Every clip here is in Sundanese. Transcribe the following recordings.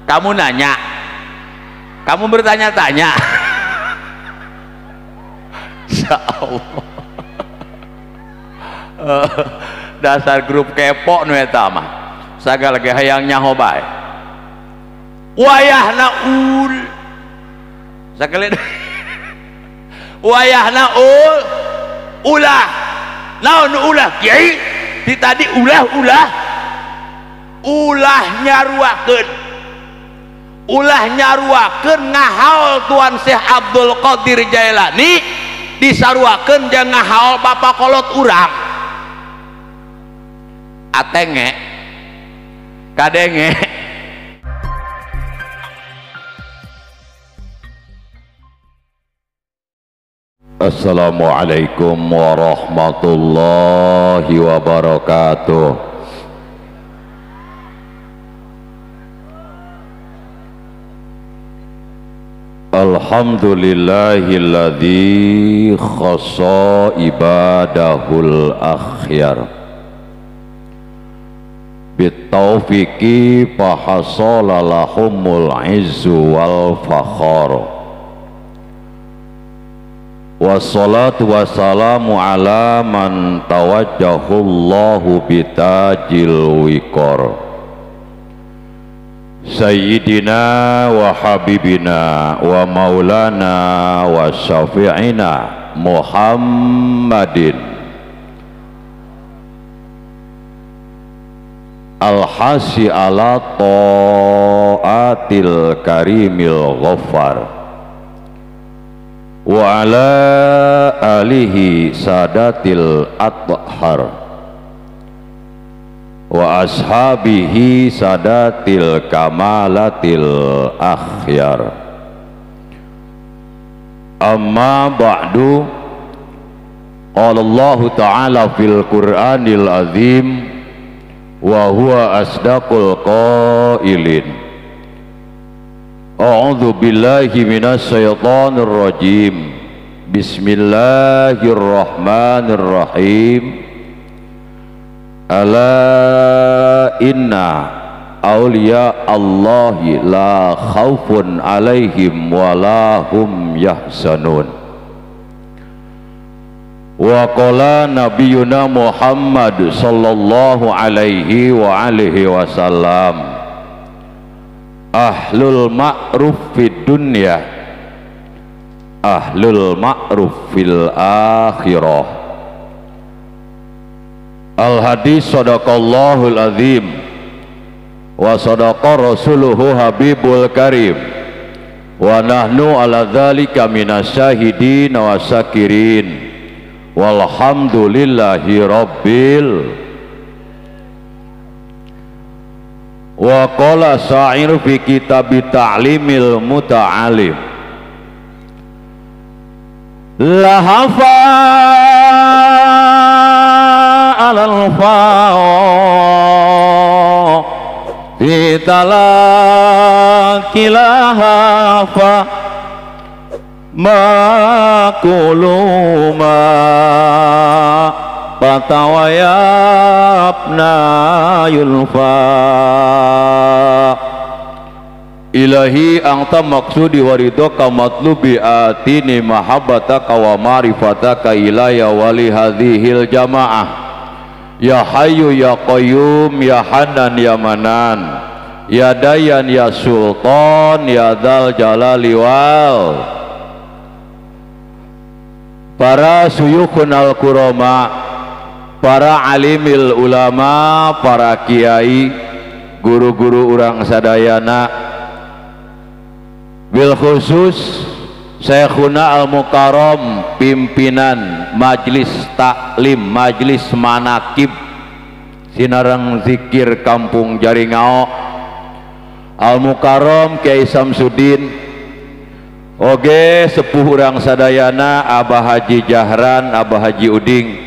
Kamu nanya, kamu bertanya-tanya. Ya Allah, dasar grup kepo nu eta mah, sagala ge hayang nyaho bae. Wayahna ul sakali wayahna ul ulah naon ulah kiai di tadi ulah ulah ulah nyaruakeun, ulah nyaruakeun ngahaul Tuan Syekh Abdul Qadir Jailani disaruakeun jeung ngahaul bapak kolot urang. Atenge kadenge. Assalamualaikum warahmatullahi wabarakatuh. Alhamdulillahilladzi khassa ibadahul akhyar bitaufiqi fahasala lahumul izzu wal fakhar. Wassalatu wassalamu ala man tawajjahullahu bitajil wiqar, sayyidina wa habibina wa maulana wa syafi'ina Muhammadin alhasi ala ta'atil karimil ghaffar wa ala alihi sadatil athhar wa ashabihi sadatil kamalatil akhyar. Amma ba'du. Qala Allah ta'ala fil Qur'anil azim wa huwa asdaqul qailin. A'udzu billahi minasy syaithanir rajim. Bismillahirrahmanirrahim. Ala inna awliya Allahi la khaufun alaihim wa la hum yahzanun. Wa qala nabiyuna Muhammad sallallahu alaihi wa alihi wasallam, ahlul ma'ruf fid dunya ahlul ma'ruf fil akhirah. Al hadis sadaqallahul azim wa sadaqa rasuluhu habibul karim wa nahnu ala dzalika minasyahidin wa syakirin walhamdulillahi rabbil. Wa qala sa'ir fi kitab ta'limil muta'alim, lahafa alal fa'a fi talaqi lahafa ma kuluma fatawayabna yulfa. Ilahi angta maksudi waridhoka matlubi atini mahabbataka wa ma'rifataka ilaya wali hadhil jamaah. Ya hayyu ya qayyum ya hanan ya manan ya dayan ya sultan ya dzal jalali wal. Para suyukhun al-kurama, para alimil ulama, para kiai, guru-guru urang sadayana, bil khusus Syekhuna Al-Mukarram, pimpinan Majlis Taklim, Majlis Manakib Sinareng Zikir Kampung Jaringao, Al-Mukarram Kiai Samsudin, oge sepuh urang sadayana Abah Haji Jahran, Abah Haji Uding,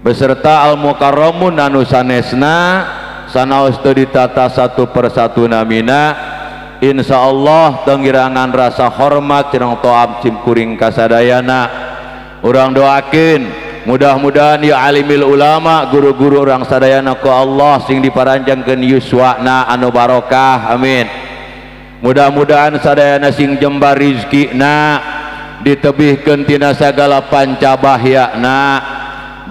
beserta Al-Mukarramun anu sanesna sanaos teu ditata satu persatu namina. Insyaallah tenggirangan rasa hormat sareng toab simkuring kasadayana. Urang doakeun mudah-mudahan ya alimil ulama, guru-guru urang sadayana ku Allah sing diparanjangkeun yuswana anu barokah, amin. Mudah-mudahan sadayana sing jembar rizkina, ditebihkeun tina sagala panca bahyana,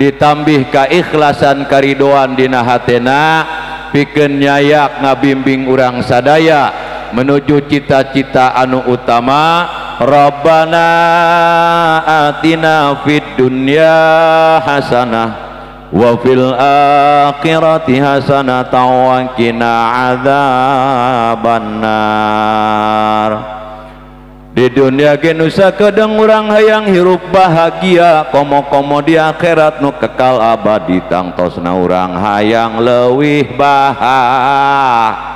ditambih kaikhlasan karidoan dina hatena, pikeun nyayak ngabimbing urang sadaya menuju cita-cita anu utama. Rabbana atina fid dunya hasanah wa fil akhirati hasanah wa qina adzabannar. Di dunia ge nu sakedeung urang hayang hirup bahagia, komo-komo di akhirat nu kekal abadi, tangtosna urang hayang leuwih bahagia.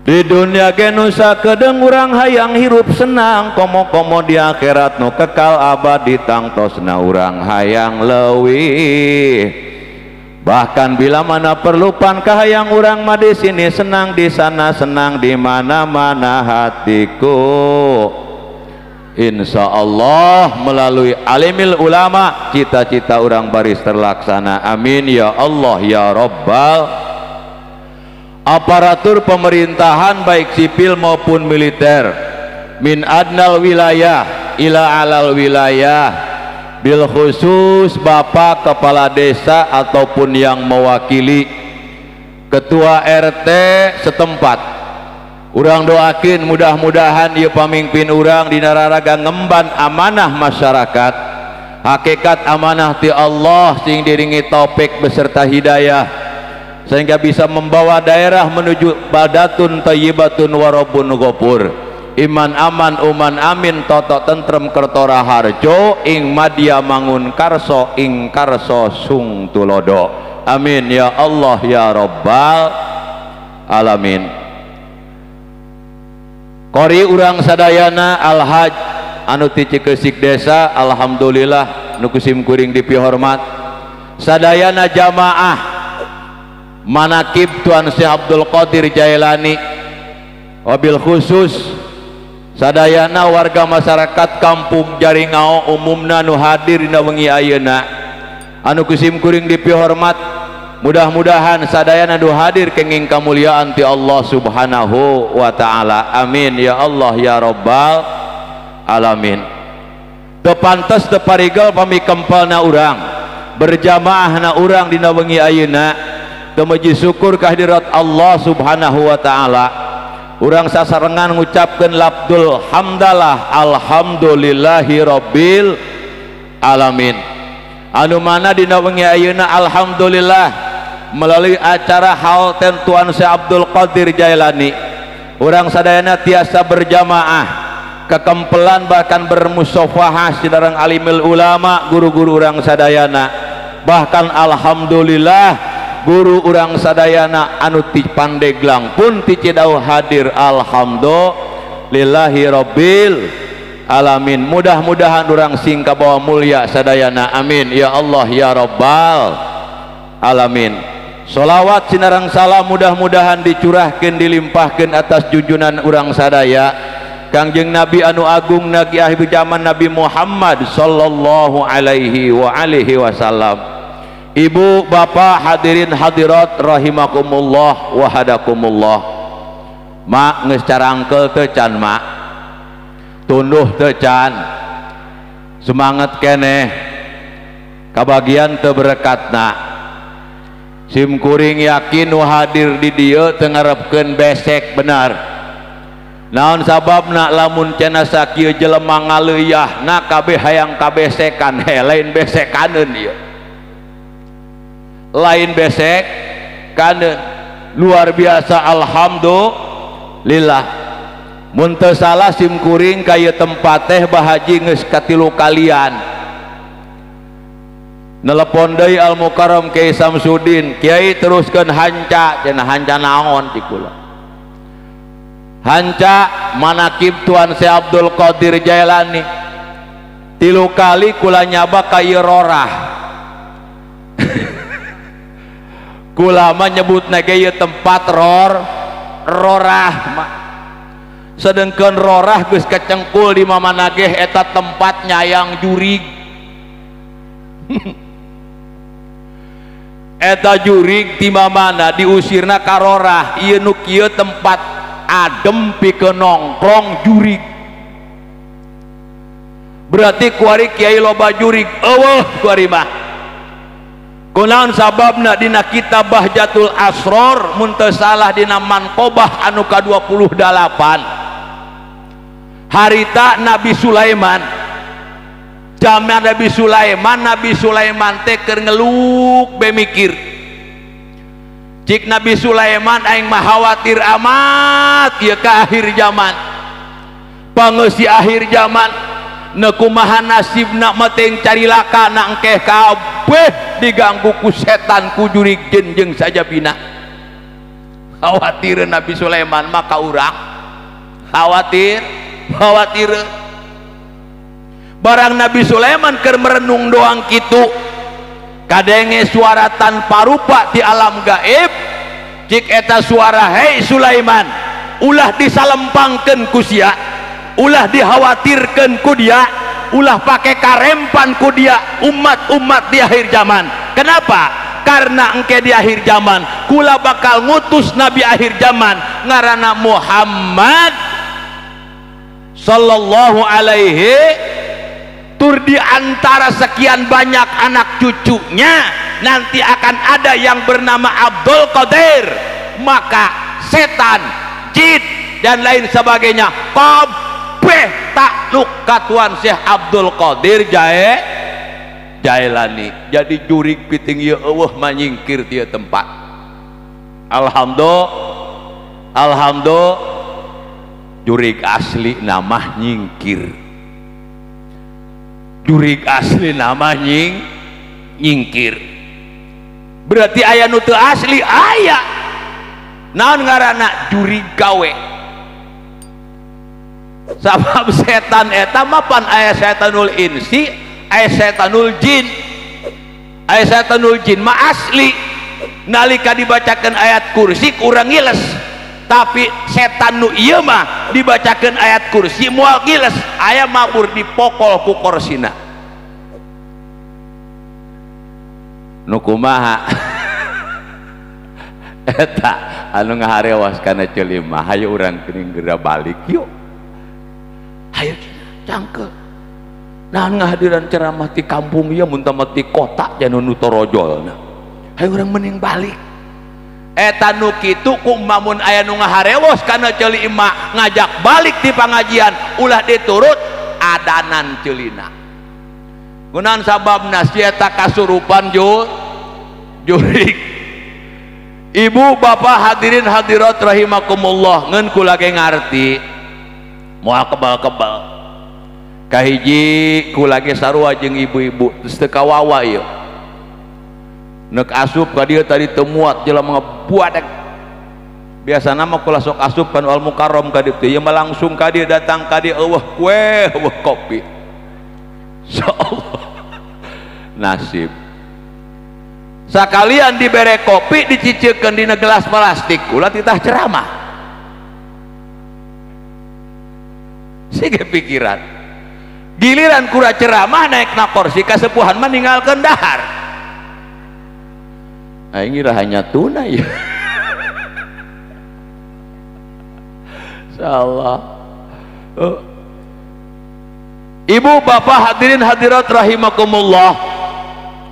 Di dunia ge nu sakedeung urang hayang hirup senang, komo-komo di akhirat nu kekal abadi, tangtosna urang hayang leuwih. Bahkan bila mana perlu pan kahayang urang mah di sini senang, di sana senang, di mana-mana hatiku. Insya Allah melalui alimil ulama cita-cita urang baris terlaksana. Amin ya Allah ya Rabbal. Aparatur pemerintahan baik sipil maupun militer, min adnal wilayah ila alal wilayah, bil khusus bapak kepala desa ataupun yang mewakili, ketua RT setempat, urang doakin mudah-mudahan ieu pamimpin urang dina raraga ngemban amanah masyarakat, hakikat amanah ti Allah sing diringi taufik beserta hidayah sehingga bisa membawa daerah menuju badatun thayyibatun warabun ghafur, iman aman uman amin, toto tentrem kertora harjo ing madya mangun karso ing karso sung tulodo. Amin ya Allah ya Rabbal alamin. Kori urang sadayana Alhaj anu ti Cikesik desa, alhamdulillah nu kusim kuring dipihormat sadayana jamaah manakib Tuan Syekh Abdul Qadir Jailani, wabil khusus sadayana warga masyarakat kampung Jaringao umumna nu hadir dina wengi ayeuna anu kusim kuring dipihormat, mudah-mudahan sadayana nu hadir kenging kamuliaan ti Allah Subhanahu wa taala. Amin ya Allah ya Rabbal alamin. Teu pantes teu parigel pamikempelna urang berjamaahna urang dina wengi ayeuna, temuji syukur kehadirat Allah Subhanahu wa taala. Urang sasarengan ngucapkeun labdul hamdalah alhamdulillahi rabbil alamin. Anu mana dina wengi ayeuna alhamdulillah melalui acara haul Tuan Syekh Abdul Qadir Jailani, urang sadayana tiasa berjamaah kekempelan bahkan bermusafahah sareng alimil ulama guru-guru urang sadayana. Bahkan alhamdulillah guru urang sadayana anu ti Pandeglang pun ti Cidahu hadir, alhamdulillahi rabbil alamin. Mudah-mudahan urang sing kabawa mulia sadayana. Amin ya Allah ya Rabbal alamin. Sholawat sinareng salam mudah-mudahan dicurahkeun dilimpahkeun atas junjunan urang sadaya Kangjeng Nabi anu agung nagi akhir zaman Nabi Muhammad sallallahu alaihi wa alihi wasallam. Ibu bapak hadirin hadirat rahimakumullah wa hadakumullah. Mak geus carangkeul teu can mak, tunduh teu can, semangat keneh, kabagian teu berekatna. Sim kuring yakin nu hadir di dieu teu ngarepkeun besek benar. Naon sababna lamun cenah sakieu jelema ngaleuyahna kabeh hayang kabesekan, he lain besekaneun ieu. Lain besek kaneun. Luar biasa alhamdulillah. Mun teu salah sim kuring ka ieu tempat teh Bah Haji geus katilu kalian. Nelepon deui Al Mukarram Kiai Samsudin, Kiai teruskeun hanca, cenah hanca naon ti kula. Hanca manakib Tuan Syekh Abdul Qadir Jailani. Tilu kali kula nyaba ka ieu rorah. Kula mah nyebutna ge ieu tempat rorah mah. Sedengkeun rorah geus kecengkul di mamana ge eta tempat nyayang jurig. Eta jurig ti mamana diusirna ka rorah, ieu nu kieu tempat Adem pikeun nongkrong jurig. Berarti kuari kiai loba jurig eueuh kuari mah. Kunaon sababna dina kitab Bahjatul Asror mun teu salah dina manqobah anu ka-28 harita Nabi Sulaiman, zaman Nabi Sulaiman, Nabi Sulaiman teh keur ngeluk be mikir. Cik Nabi Sulaiman aing mah khawatir amat ieu ka akhir zaman. Pangeusi akhir zaman ne kumaha nasibna meteng carilaka na engkeh kabeh diganggu ku setan ku jurig jin jeung sajabina. Khawatir Nabi Sulaiman mah ka urang. Khawatir, khawatir. Barang Nabi Sulaiman keur merenung doang kitu, kadenge suara tanpa rupa di alam gaib. Cik eta suara, hei Sulaiman, ulah disalempangkeun ku sia, ulah dikhawatirkeun ku dia, ulah pake karempan ku dia umat-umat di akhir zaman. Kenapa? Karena engke di akhir zaman kula bakal ngutus nabi akhir zaman ngaranna Muhammad sallallahu alaihi. Tur di antara sekian banyak anak cucunya nanti akan ada yang bernama Abdul Qadir. Maka setan, jin dan lain sebagainya kabeh takluk ka Tuan Syekh Abdul Qadir Jailani. Jadi jurig piting ieu eueuh manyingkir ti tempat. Alhamdulillah, alhamdulillah, jurig asli nama nyingkir. Jurig asli nama nyingkir. Berarti aya nu teu asli aya. Naon ngaranna jurig gawe? Sabab setan eta mah pan aya setanul insi, aya setanul jin. Aya setanul jin mah asli. Nalika dibacakeun ayat kursi kurang ngiles. Tapi setan nu ieu mah dibacakeun ayat kursi moal ngiles, aya mabur dipokol ku korsina. Nu kumaha? Eta anu ngaharewas kana ceuli mah, hayu urang geuning geura balik yuk. Hayu cangkeul. Naon ngahadiran ceramah ti kampung ieu mun teu ti kota jangan nu torojolna. Hayu urang mending balik. Eta nu kitu ku mamun aya nu ngaharewos kana ceuli imah ngajak balik di pangajian ulah diturut adanan ceulina. Kunaon sababna si eta kasurupan jurig. Ibu bapak hadirin hadirat rahimakumullah, ngeun kula ge ngarti moal kebal-kebal. Kahiji kula ge sarua jeung ibu-ibu geus teu kawawa ieu. Nek asup ka dieu tadi teu muat jelema ngabuadek. Biasana mah kula sok asup kan Al Mukarram ka dieu teh, ieu mah langsung ka dieu datang ka dieu eueuh kue eueuh kopi. Insyaallah nasib. Sakalian dibere kopi dicicikeun dina gelas plastik kula titah ceramah. Sige pikiran. Giliran kula ceramah naik na kursi kasepuhan mah ninggalkeun dahar. Aing ngira hanya tuna ya. Insyaallah. Oh. Ibu bapak hadirin hadirat rahimakumullah.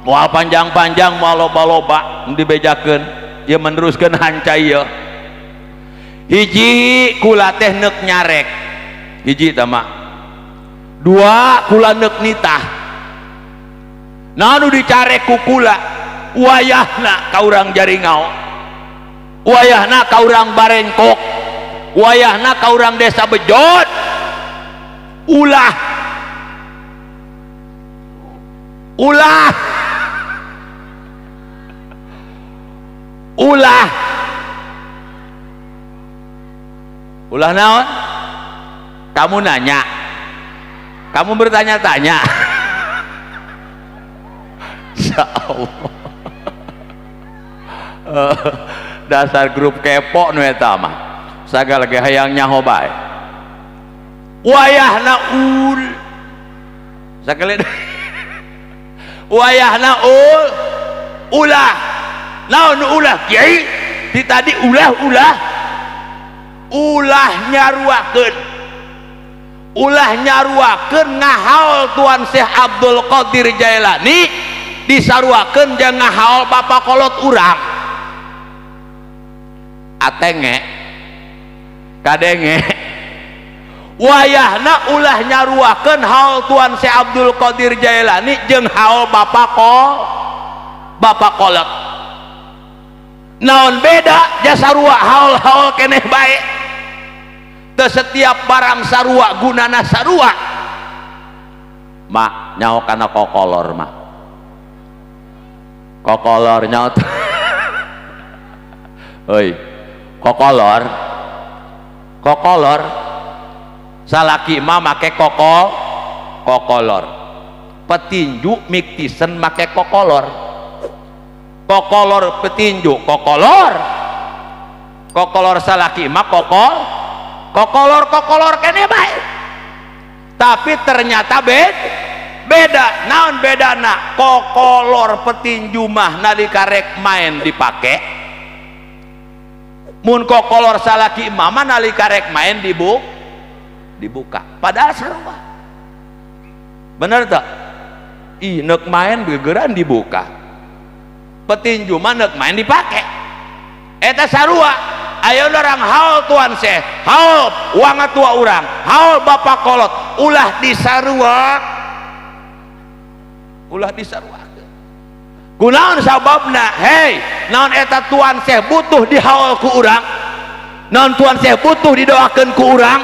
Moal panjang-panjang moal loba-loba dibejakeun ieu meneruskeun hanca ieu. Hiji kula teh neuk nyarek. Hiji tah mah. Dua kula neuk nitah. Naon nu dicarek ku kula? Wayahna ka urang Jaringau, wayahna ka urang Barengkok, wayahna ka urang Desa Bejot. Ulah, ulah, ulah, ulah naon? Kamu nanya, kamu bertanya-tanya. Insyaallah. Dasar grup kepo nu eta mah sagala ge hayang nyaho bae. Wayahna ul sakali wayahna ul ulah naon ulah kiai ti tadi ulah ulah Ulah nyaruakeun, ulah nyaruakeun ngahaul Tuan Syekh Abdul Qadir Jailani disaruakeun jeung ngahaul bapak kolot urang. Atenge kadenge wayahna ulah nyaruakeun haul Tuan Syekh Abdul Qadir Jailani jeung haul bapak kolot. Naon beda jasarua haul-haul keneh bae. Teu setiap barang sarua gunana sarua. Mak nyaho kana kokolor mak. Kokolor nyaho. Heuy, kokolor. Kokolor salaki mah make kokolor. Petinju Mike Tyson make kokolor. Kokolor petinju kokolor. Kokolor salaki mah kokolor kokolor kene bae. Tapi ternyata beda. Naon bedana? Kokolor petinju mah nalika rek main dipake. Mun kokolor salaki mah nalika rek main dibuka. Padahal sarua. Bener tak? Ih, nek main gegeran dibuka. Petinju mah nek main dipake. Eta sarua. Ayo orang haul Tuan Syekh, haul wanga tua urang, haul bapak kolot, ulah disarua. Ulah disarua. Kunaon sababna? Hei, naon eta Tuan Syekh butuh dihaul ku urang? Naon Tuan Syekh butuh didoakeun ku urang?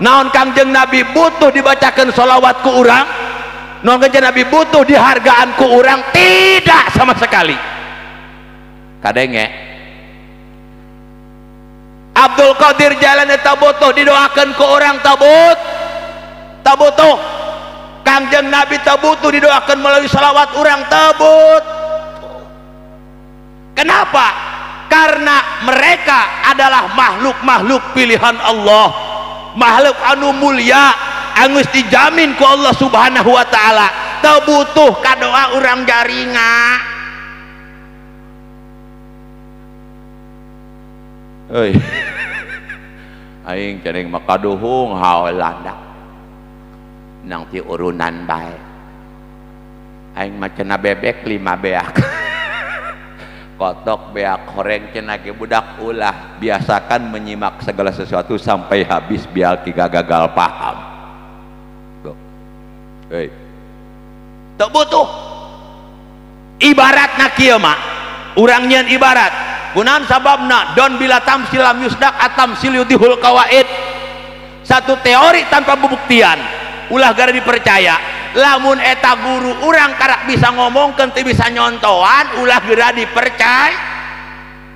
Naon Kangjeng Nabi butuh dibacakeun sholawat ku urang? Naon Kangjeng Nabi butuh dihargaan ku urang? Tidak sama sekali. Kadenge Abdul Qadir Jailani eta butuh didoakeun ku urang tabut? Tabutuh. Kangjeng Nabi tabutuh didoakeun melalui sholawat urang tabut. Kenapa? Karena mereka adalah makhluk-makhluk pilihan Allah, makhluk anu mulia, angus dijamin ku Allah Subhanahu wa taala. Teu butuh kadoa urang jaringa. Euy. Aing ceneng makaduhung haul landak. Nang ti urunan bae. Aing mah cenah bebek 5 beak. Kotok beak horeng cenah ge budak ulah. Biasakan menyimak segala sesuatu sampai habis biar tidak gagal paham. Tuh. Hei. Teu butuh. Ibaratna kieu mah, urang nyieun ibarat. Kunaon sababna? Don bila tamsil lam yusdak atamsil yudihul kawaid. Satu teori tanpa pembuktian ulah gara dipercaya. Lamun eta guru urang karak bisa ngomongkeun teu bisa nyontoan ulah geura dipercaya.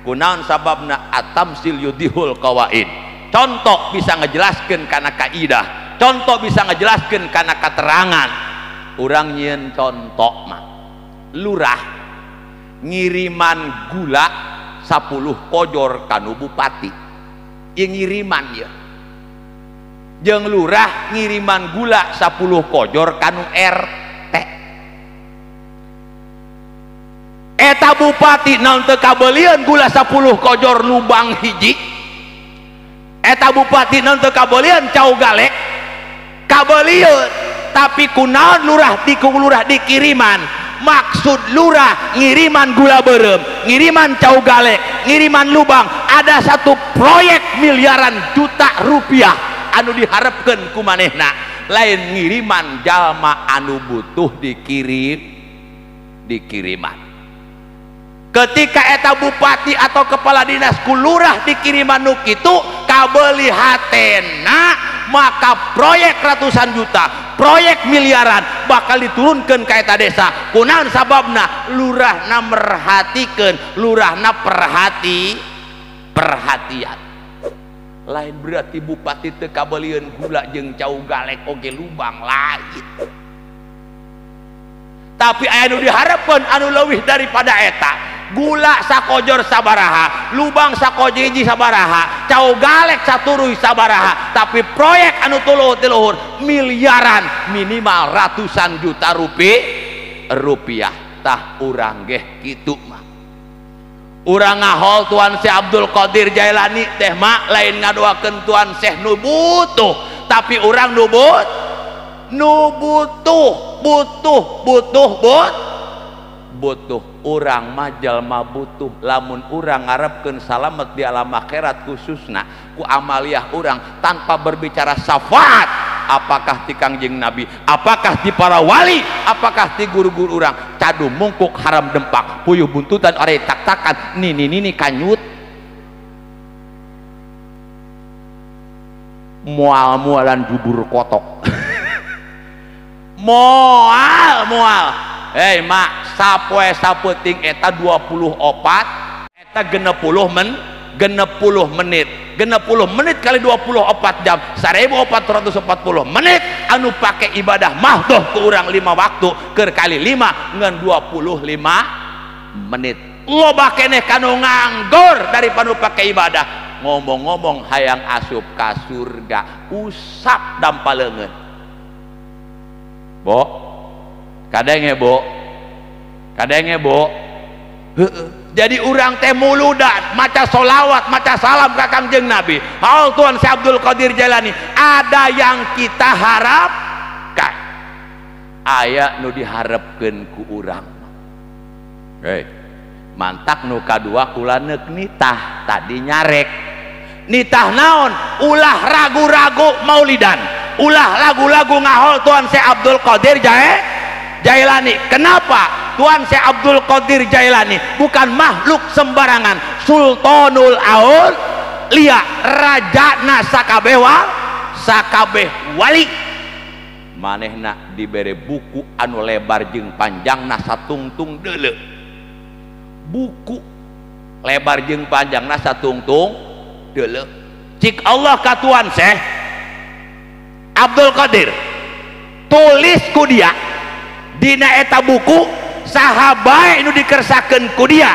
Kunaon sababna? Atamsil yudihul kawaid. Contoh bisa ngejelaskeun kana kaidah, contoh bisa ngejelaskeun kana keterangan. Urang nyieun contoh mah, lurah ngiriman gula 10 kojor kanu bupati. Ieu ngiriman ieu. Jeung lurah ngiriman gula 10 kojor kanu RT. Eta bupati naon teu kabelieun gula 10 kojor lubang hiji. Eta bupati naon teu kabelieun cau galek. Kabelieun, tapi kunaon lurah lurah dikiriman? Maksud lurah ngiriman gula berem, ngiriman cau galek, ngiriman lubang, ada satu proyek miliaran juta rupiah anu diharapkan ku manehna. Lain ngiriman jalma anu butuh dikiriman. Ketika eta bupati atau kepala dinas ku lurah dikiriman nu kitu kabeuli hatena, maka proyek ratusan juta, proyek miliaran bakal diturunkan ka eta desa. Kunaon sababna? Lurahna merhatikeun, lurahna perhatian. Lain berarti bupati teu kabelieun gula jeung cau galek oge lubang lain. Tapi aya nu diharapkeun anu leuwih daripada eta. Gula sakojor sabaraha, lubang sakojiji sabaraha, cau galek saturuy sabaraha, tapi proyek anu tiluhur miliaran, minimal ratusan juta rupiah. Tah urang geh kitu mah. Urang ngahol Tuan Syekh Abdul Qadir Jailani teh mak lain ngadoakeun Tuan Syekh nu butuh, tapi urang nu butuh, butuh, butuh, butuh. Urang mah jalma butuh. Lamun urang ngarepkeun salamet di alam akhirat khususna ku amaliah urang tanpa berbicara syafaat, apakah ti Kangjeng Nabi, apakah ti para wali, apakah ti guru-guru urang, cadu mungkuk haram dempak, puyuh buntutan orai tak-takan, nini nini kanyut, mual-mualan jubur kotok. Moal mual. Hei mak, sapoe sapeting eta 24 eta 60 men, 60 menit, 60 menit kali 24 jam, 1440 menit anu pake ibadah mahdoh ke urang 5 waktu keur kali 5 ngan 25 menit. Loba keneh kanu nganggur daripada pake ibadah. Ngomong-ngomong hayang asup ka surga, usap dampa leungeun. Bo, kadenge bo, kadenge bo. Jadi urang teh muludan maca solawat, maca salam ka Kangjeng Nabi. Haul Tuan Syekh Abdul Qadir Jailani, ada yang kita harapkan, aya nu diharapkeun ku urang. Hei, mantak nu kadua kula neuk nitah tadi nyarek. Nitah naon? Ulah ragu-ragu maulidan, ulah lagu-lagu ngahol Tuan Syekh Abdul Qadir Jailani. Kenapa? Tuan Syekh Abdul Qadir Jailani bukan makhluk sembarangan, Sultanul Aulia, rajana sakabeh sakabeh wali. Manehna dibere buku anu lebar jeung panjangna satungtung deuleu. Buku lebar jeung panjangna satungtung deuleu. Cik Allah ka Tuan Syekh Abdul Qadir, tulis ku dia dina eta buku saha bae nu dikersakeun ku dia,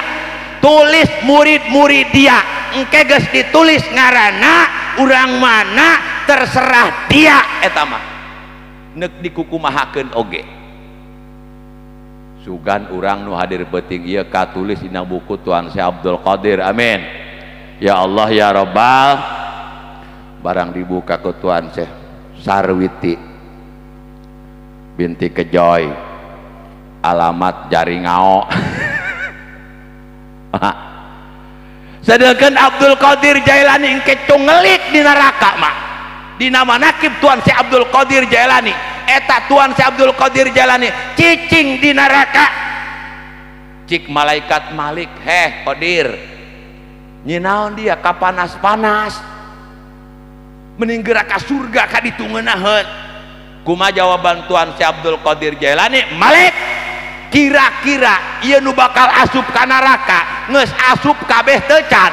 tulis murid-murid dia, engke geus ditulis ngaranna urang mana terserah dia eta mah neuk dikukumahakeun oge. Sugan urang nu hadir peuting ieu katulis dina buku Tuan Syekh Abdul Qadir. Amin ya Allah ya Rabbal. Barang dibuka ku Tuan Syekh Sarwiti binti Kejoy, alamat Jaringao. Sedangkan Abdul Qadir Jailani engke cungelik di neraka mak. Dina manakib Tuan Syekh Abdul Qadir Jailani, eta Tuan Syekh Abdul Qadir Jailani cicing di neraka. Cik malaikat Malik, heh Qadir, nyinaon dia kapanas-panas, mending gerak ka surga ka ditu ngeunaheun. Kumaha jawaban Tuan Syekh Abdul Qadir Jailani? Malik, kira-kira ieu nu bakal asup ka neraka geus asup kabeh teu can?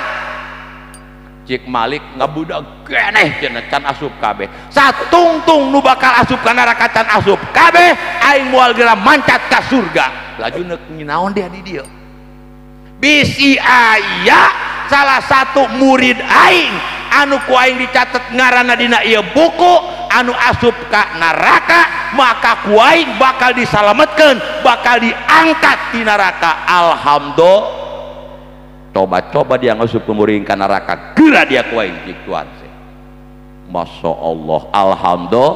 Cik Malik ngabudak keneh cenah can asup kabeh. Satungtung nu bakal asup ka neraka can asup kabeh, aing moal geura mancat ka surga. Laju neuk nyinaon dia di dieu? Bisi aya salah satu murid aing anu ku aing dicatet ngaranna dina ieu buku anu asup ka neraka, maka ku aing bakal disalametkeun, bakal diangkat di neraka. Alhamdulillah. Coba-coba dia ngasup murid ka neraka, geura dia ku aing cik Tuan Syekh. Masya Allah. Alhamdulillah,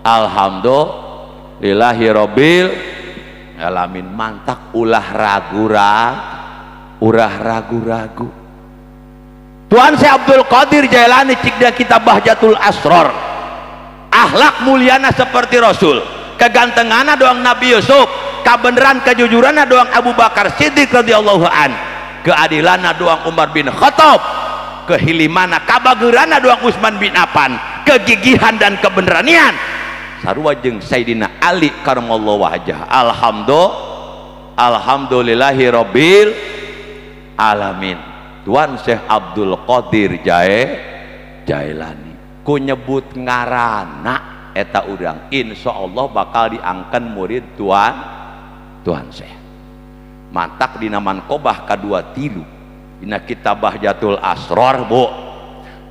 alhamdulillahi rabbil alamin. Mantak ulah ragu-ragu, ulah ragu-ragu. Tuan Syekh Abdul Qadir Jailani cik dia kitab Bahjatul Asror, akhlak muliana seperti Rasul, kegantenganna doang Nabi Yusuf, kabeneran kejujuranna doang Abu Bakar Siddiq radhiyallahu an, keadilanna doang Umar bin Khattab, kehilimana kabageurana doang Utsman bin Affan, kegigihan dan keberanian sarua jeung Sayyidina Ali karamallahu wajhah. Alhamdulillah, alhamdulillahi rabbil alamin. Tuan Syekh Abdul Qadir Jailani ku nyebut ngarana eta urang insyaallah bakal diangkan murid Tuan Syekh. Mantak dina manqobah kadua tilu dina kitab Bahjatul Asror, bu,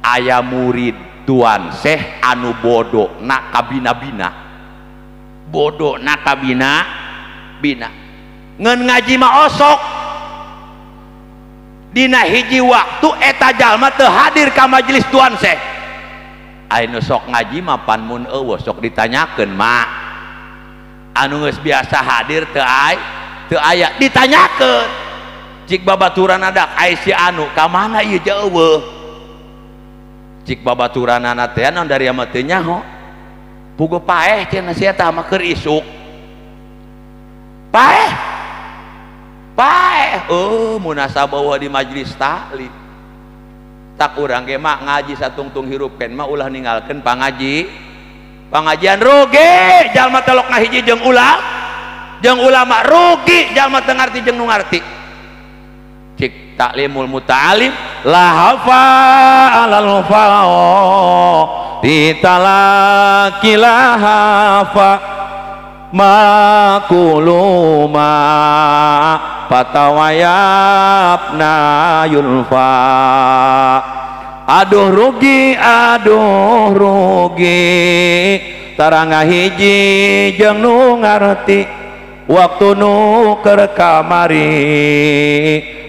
aya murid Tuan Syekh anu bodoh nak kabina-bina, bodoh nak kabina bina, ngan ngaji mah osok. Dina hiji waktu eta jalma teu hadir ka majelis Tuan Syekh. Anu sok ngaji mah pan mun eueuh sok ditanyakeun mak. Anu geus biasa hadir teu aya ditanyakeun. Cik babaturan adak ai si anu ka mana ieu eueuh. Cik babaturanana teh naon dari mah teu nyaho. Puguh paeh cenah si eta mah keur isuk. Paeh. Paeh, oh munasabah di majelis taklim. Tak urang ge mah ngaji satungtung hirupkeun mah ulah ninggalkeun pangaji. Pangajian rugi jalma telok ngahiji jeung ulama, jeung ulama rugi jalma teu ngarti jeung nu ngarti. Cik taklimul muta'alim la hafa alal fa ditalaki la hafa makuluma patawayabna yulfa. Aduh rugi, aduh rugi taranga hiji jeung nu ngarti waktu nu keur kamari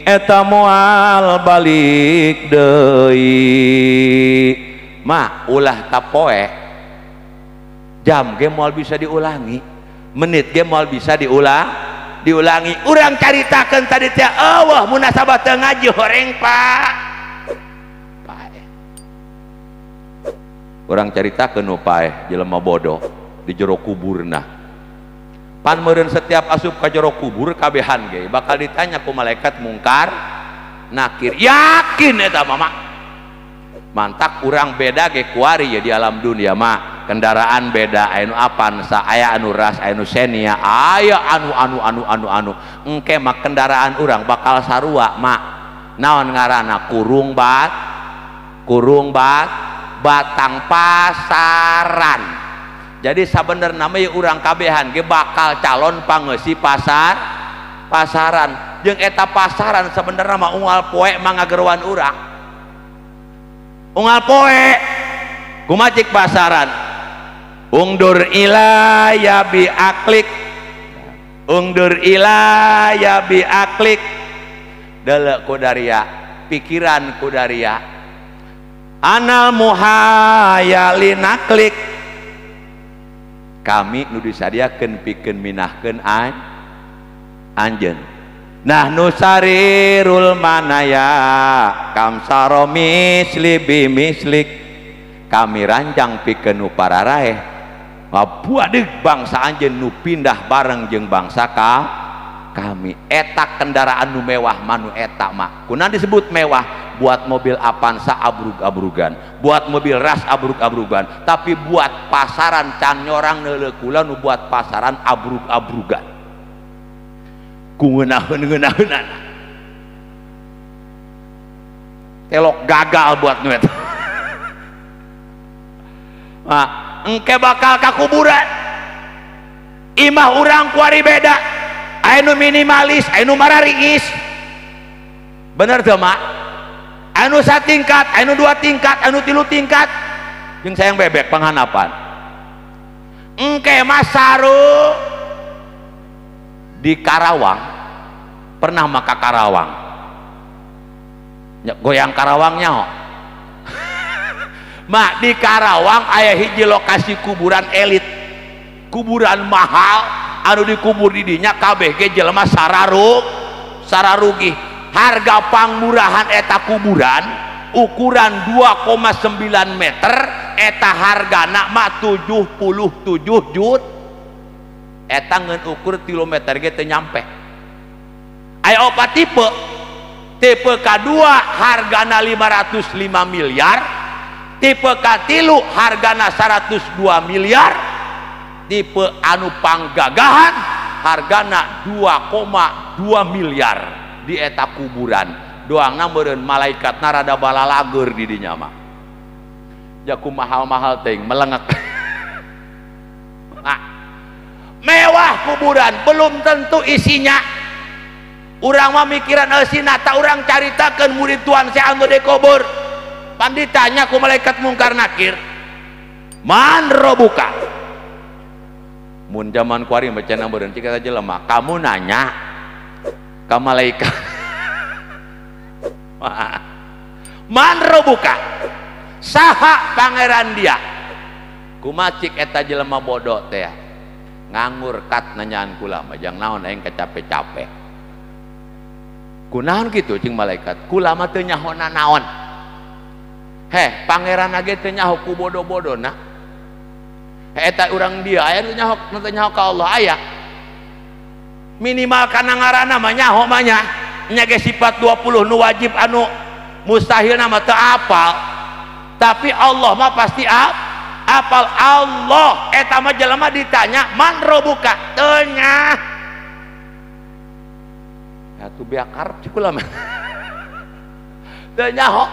eta moal balik deui. Mah ulah tapoe jam ge moal bisa diulangi, menit ge moal bisa diulangi. Urang caritakeun tadi teh eueuh munasabah teu ngaji horeng Pak. Paeh. Urang caritakeun nu paeh jelema bodoh di jero kuburna. Pan meureun setiap asup ka jero kubur kabehan ge bakal ditanya ku malaikat mungkar nakir. Yakin eta mah mak. Mantak urang beda ge kuari ya di alam dunia mah. Kendaraan beda, aya nu Avanza, aya anu Ras, aya nu Xenia, aya anu anu anu anu anu. Engke mah kendaraan urang bakal sarua mak. Naon ngaranna kurung bat batang pasaran. Jadi sabenerna mah urang kabehan ge bakal calon pangeusi pasaran. Jeung eta pasaran sabenerna mah unggal poe mah ngageroan urang. Unggal poe kumaha cik pasaran? Ungdur ila ya bi aklik, ungdur ila ya bi aklik. Delek kudaria, pikiran kudaria. Anal muhayali naklik. Kami nu disadiakeun pikeun minahkeun anjeun. Nah nusarirul manaya kamsaro misli bi mislik. Kami rancang pikeun nu pararaeh. Ngabuadeuk bangsa anjeun nu pindah bareng jeung bangsa kami. Eta kendaraan nu mewah manu eta mah. Kunaon disebut mewah? Buat mobil Avanza abrug-abrugan, buat mobil Ras abrug-abrugan, tapi buat pasaran can nyorang neuleuh kula nu buat pasaran abrug-abrugan. Ku ngeunaheun-ngeunaheunana. Telok gagal buat nu eta. Nah, engke bakal ka kuburan. Imah urang kuari beda. Aya nu minimalis, aya nu marariis. Bener teu mak? Anu satingkat, anu dua tingkat, anu tilu tingkat. Jeung sayang bebek panghanapan. Engke mah saru di Karawang. Pernah maka Karawang. Goyang Karawangnya ho. Mak di Karawang aya hiji lokasi kuburan elit. Kuburan mahal anu dikubur di dinya kabeh ge jelema sararugi. Harga pangmurahan eta kuburan ukuran 2,9 meter eta hargana mah 77 juta. Eta ngeun ukur 3 meter ge teu nyampe. Aya opat tipe. Tipe K2 hargana 505 miliar, tipe K3 hargana 102 miliar, tipe anu panggagahan hargana 2,2 miliar. Di eta kuburan doangna meureun malaikatna rada balalager di dinya mah. Jaku mahal-mahal teuing melengek. Nah, mewah kuburan belum tentu isinya. Urang mah mikiran eusina ta urang caritakeun murid Tuan Syekh anu dikubur. Pan ditanya ku malaikat mungkar nakir. Man robuka. Mun jaman kuari mah cenah meureun cik eta jelema, kamu nanya ka malaikat. Man robuka saha pangeran dia kumaha cik eta jelema bodoh teh nganggur kat nanyaan kula mah jang naon aing kacape-cape kunaon kitu cing malaikat kula mah teu nyaho nanaon heh pangeran ge teu nyaho ku bodoh-bodona eta urang dia aya nu nyaho nu teu nyaho ka Allah aya minimal kana ngaranna mah nyaho mah nya nya ge sifat 20 nu wajib anu mustahil mah teu apal tapi Allah mah pasti apal Allah eta mah jelema ditanya man robuka teu nyah atuh beak karep cik kula mah teu nyaho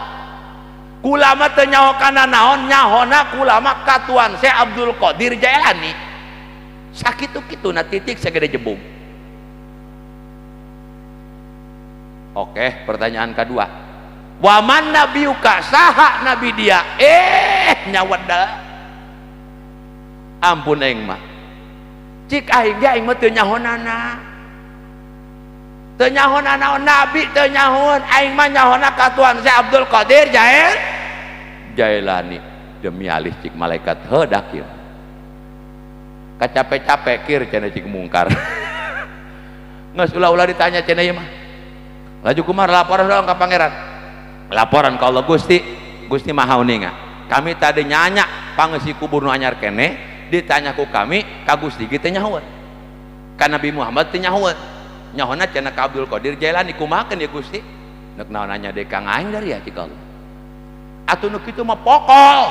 kula mah teu nyaho kana naon nyahona kula mah ka Tuan Syekh Abdul Qadir Jailani sakitu-kitu na titik sagede jebung. Oke, pertanyaan kedua. Waman nabiyuka saha nabi dia? Nyawadal. Ampun aing mah. Cik aing ge aing mah teu nyahonana. Teu nyahonana nabi teu nyahoan, aing mah nyahona ka Tuan Syekh Abdul Qadir Jailani. Demi alih cik malaikat heuh dak ieu. Kacape-cape kir cenah cik mungkar. Geus ulah-ulah ditanya cenah ieu mah. Laju kumar laporan dong ke pangeran. Laporan ke Allah Gusti, Gusti Maha Uninga. Kami tadi nyanyak pangeusi kubur nu anyar keneh, ditanya ku kami ka Gusti ge teu nyahoeun. Ka Nabi Muhammad teu nyahoeun. Nyahona cenah ka Abdul Qadir Jailani kumahakeun ya Gusti? Nek naon nanya deui ka aing dari ya cik Allah. Atuh nu kitu mah pokol.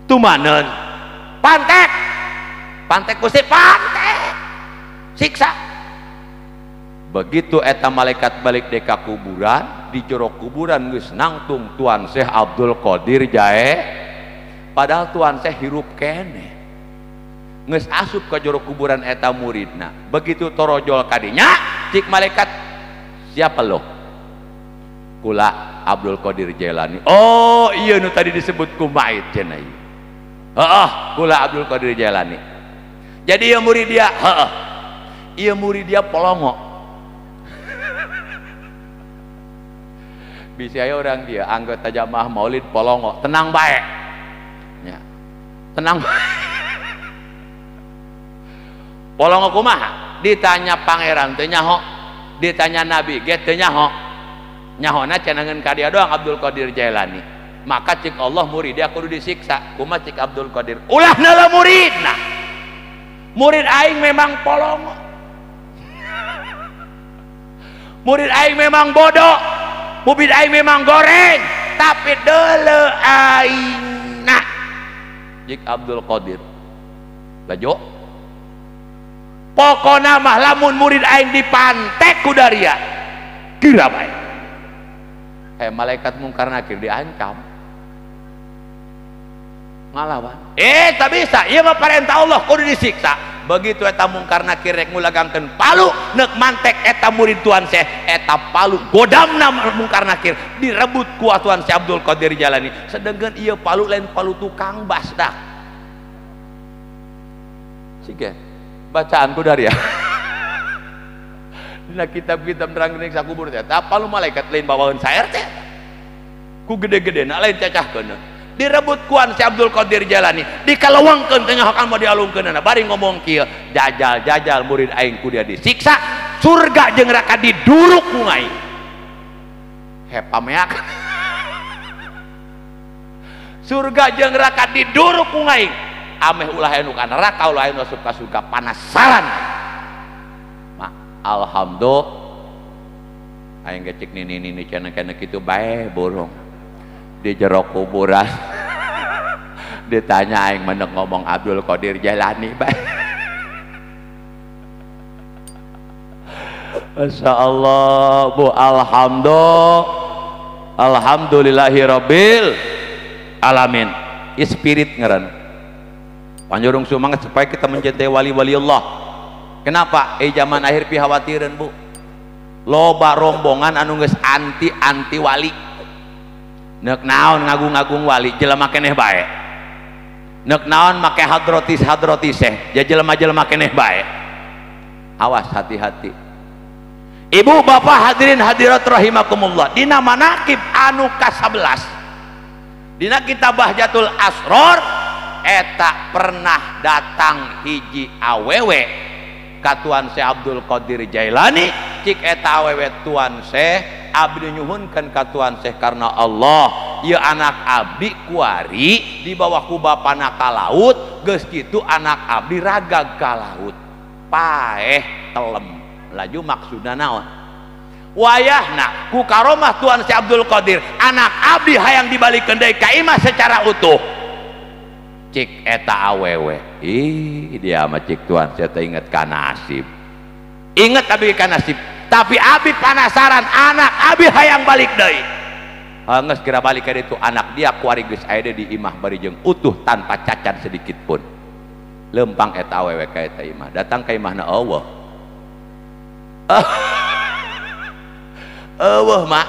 Tumaneun. Pantek. Pantek Gusti, pantek. Siksa. Begitu eta malaikat balik deka kuburan, di jero kuburan geus nangtung Tuan Syekh Abdul Qadir Jae. Padahal Tuan Syekh hirup keneh. Geus asup ka jero kuburan eta muridna. Begitu torojol kadinya, cik malaikat, siapa lo? Kula Abdul Qadir Jailani. Oh, iya nu tadi disebut kumait cenah ieu. Heeh, kula Abdul Qadir Jailani. Jadi ieu murid dia, heeh. Ieu murid dia polongo. Bisa ya orang dia anggota jamaah maulid polongo tenang baik ya. Tenang polongo kumaha ditanya pangeran teu nyaho ditanya nabi ge teu nyaho nyahona cenangeun ka dia doang Abdul Qadir Jailani maka cik Allah murid dia kudu disiksa kumaha cik Abdul Qadir ulah nala muridna murid aing memang polongo murid aing memang bodoh murid aing memang goreng tapi deuleu aingna cik Abdul Qadir lajo pokona mah lamun murid aing dipantek ku daria kira bae malaikat mungkar nakir diancam ngalawan tak bisa ieu mah parentah Allah kudu disiksa begitu eta mungkar nakir rek ngulagangkeun palu neuk mantek eta murid Tuan Syekh eta palu godamna mungkar nakir direbut ku Tuan Syekh Abdul Qadir Jailani sedengkeun ieu palu lain palu tukang bas dah siga bacaanku dari ya dina kitab-kitab nerang geuning sakubur teh eta palu malaikat lain bawaeun saer teh ku gede-gedena lain cacahkeun direbut kuan si Abdul Qadir Jailani dikalewangkeun teh nyahokan mau dialungkeunana bari ngomong kieu jajal-jajal murid aing ku dia disiksa surga jeung neraka diduruk ku aing he pameak surga jeung neraka diduruk ku aing ameh ulah anu ka neraka ulah anu asup ka surga panasaran mak alhamdulillah aing ge cik nini-nini cenah keneh kitu bae borong di jero kuburan ditanya aing menek ngomong Abdul Qadir Jailani bae. Masya Allah bu alhamdulillah alhamdulillahirabbil alamin spirit ngaran panjurung semangat supaya kita mencintai wali-wali Allah. Kenapa? Zaman akhir pihawatireun bu loba rombongan anu geus anti-anti wali nek naon ngagung-ngagung wali jelema keneh bae nek naon make hadrotis hadrotiseh ja jelema-jelema keneh bae awas hati-hati. Ibu bapak hadirin hadirat rahimakumullah, dina manakib anu ka-11 dina kitab Bahjatul Asror eta pernah datang hiji awewe ka Tuan Syekh Abdul Qadir Jailani. Cik eta awewe, Tuan Syekh, abdi nyuhunkeun ka Tuan Syekh karena Allah, ieu anak abdi kuari dibawa ku bapana ka laut, geus kitu anak abdi ragag ka laut paeh telem. Laju maksudna naon? Wayahna ku karomah Tuan Syekh Abdul Qadir, anak abdi hayang dibalikeun deui ka imah secara utuh. Cik eta awewe, ih dia mah cik Tuan saya teh inget ka nasib, inget abdi ka nasib, tapi abdi panasaran anak abdi hayang balik deui. Geus geura balik ka ditu, anak dia kuari geus aya di imah bari jeung utuh tanpa cacat sedikit pun. Lempang eta awewe ka eta imah, datang ka imahna Allah. Eueuh mak,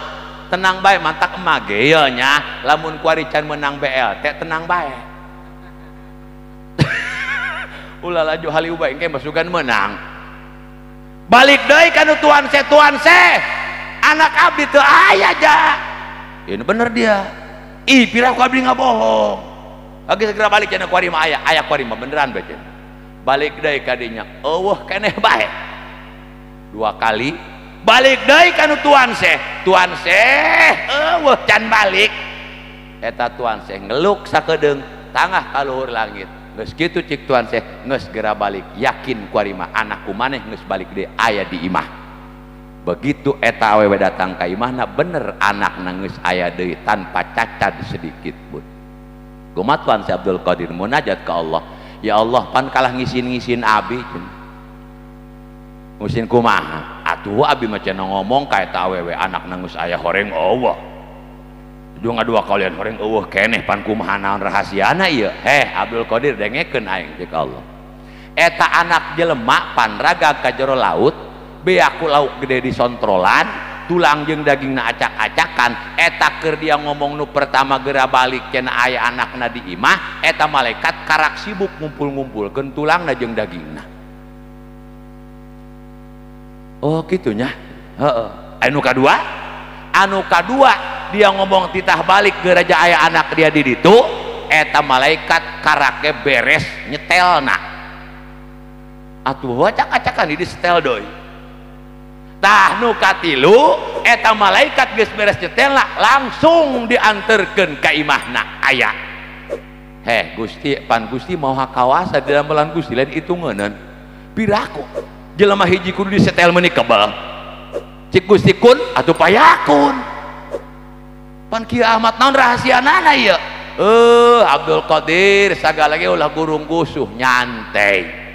tenang bae mantak emak ge nya, lamun kuari can menang BLT tenang bae. Ulah laju haliu bae engke masukan menang. Balik deui ka nu Tuan Syekh, Tuan Syekh, anak abdi teu aya ja. Ini bener dia. Ih, pira ku abdi ngabohong. Oke segera balik cenah kuari mah aya, aya kuari mah beneran bae cenah. Balik deui ka dinya, eueuh keneh bae. Dua kali balik deui ka nu Tuan Syekh, Tuan Syekh eueuh can balik. Eta Tuan Syekh ngeluk sakedeung tangah ka luhur langit. Geus kitu cik Tuan Syekh, geus geura balik, yakin kuari mah anakku maneh geus balik deui aya di imah. Begitu eta awewe datang ka imahna, bener anakna geus aya deui tanpa cacat sedikit pun. Kumaha Tuan Syekh Abdul Qadir munajat ka Allah, ya Allah pan kalah ngisin-ngisin abi cenah. Ngisin kumaha? Atuh abi mah cenah ngomong ka eta awewe anakna geus aya horeng eueuh. Dua dua kalian horeng eueuh keneh pan kumaha naon rahasiana ieu. Heh Abdul Qadir dengekeun aing cek Allah. Eta anak jelema pan ragag ka jero laut, beaku lauk gede di sontrolan, tulang jeung dagingna acak-acakan. Eta keur dia ngomong nu pertama geura balik cenah aya anakna di imah, eta malaikat karak sibuk ngumpul-ngumpulkeun tulangna jeung dagingna. Oh kitunya. Heeh. Anu kadua? Anu kadua dia ngomong titah balik ke raja aya anak dia di ditu, eta malaikat karake beres nyetelna. Atuh acak-acakan di setel doi. Tah nu katilu eta malaikat geus beres nyetelna langsung dianterkeun ka imahna aya. Heh Gusti, pan Gusti maha kawasa di dalam Gusti lain hitungeuneun. Piraku jelema hiji kudu disetel meuni kebal. Cik Gusti kun atuh payakun. Pan kieu amat naon rahasianana ieu? Abdul Qadir sagala ge ulah gurung gusuh nyantai.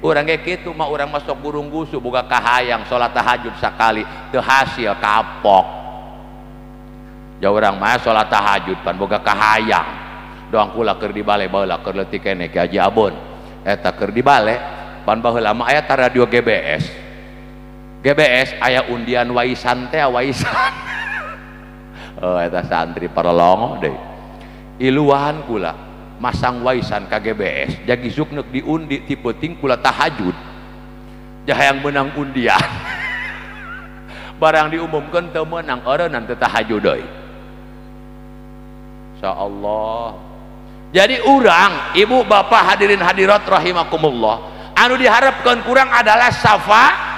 Urang ge kitu mah urang masuk gurung gusuh boga kahayang salat tahajud sakali teu hasil kapok. Jauh urang mah salat tahajud pan boga kahayang. Doang kula keur di bale baheula keur leutik keneh Ki Haji Abon. Eta keur di bale pan baheula mah aya radio GBS. GBS aya undian waisan teh waisan. Oh, eta santri parolongo deui. Iluan kula masang waisan ka GBS, jagi sukneuk diundi ti peuting kula tahajud. Jahayang menang undian. Barang diumumkeun teu meunang eureunnan teu tahajud deui. Insyaallah. Jadi urang, ibu bapak hadirin hadirat rahimakumullah, anu diharapkan kurang adalah syafaat.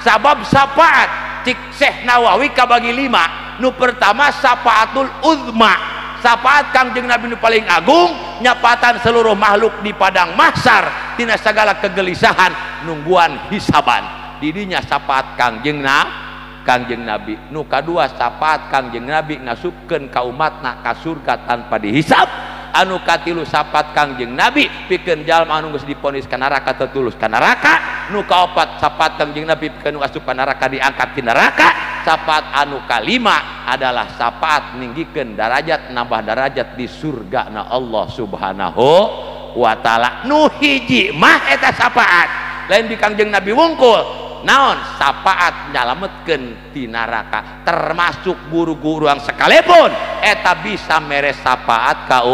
Sabab syafaat cik Syekh Nawawi kabagi 5. Nu pertama syafaatul uzma, syafaat Kangjeng Nabi nu paling agung, nyapatan seluruh makhluk di padang mahsyar tina segala kegelisahan nungguan hisaban. Didinya syafaat Kangjeng Nabi. Nu kadua syafaat Kangjeng Nabi ngasupkeun ka umatna ka surga tanpa dihisab. Anu katilu syafaat Kangjeng Nabi pikeun jalma anu geus diponis ka neraka teu tulus ka neraka. Nu kaopat syafaat Kangjeng Nabi pikeun nu asup ka neraka diangkat ti neraka. Syafaat anu kalima adalah syafaat ninggikeun darajat nambah darajat di surga na Allah Subhanahu wa taala. Nu hiji mah eta syafaat lain di Kangjeng Nabi wungkul. Naon syafaat nyalametkeun ti neraka termasuk guru-guru yang sekalipun eta bisa mere syafaat ka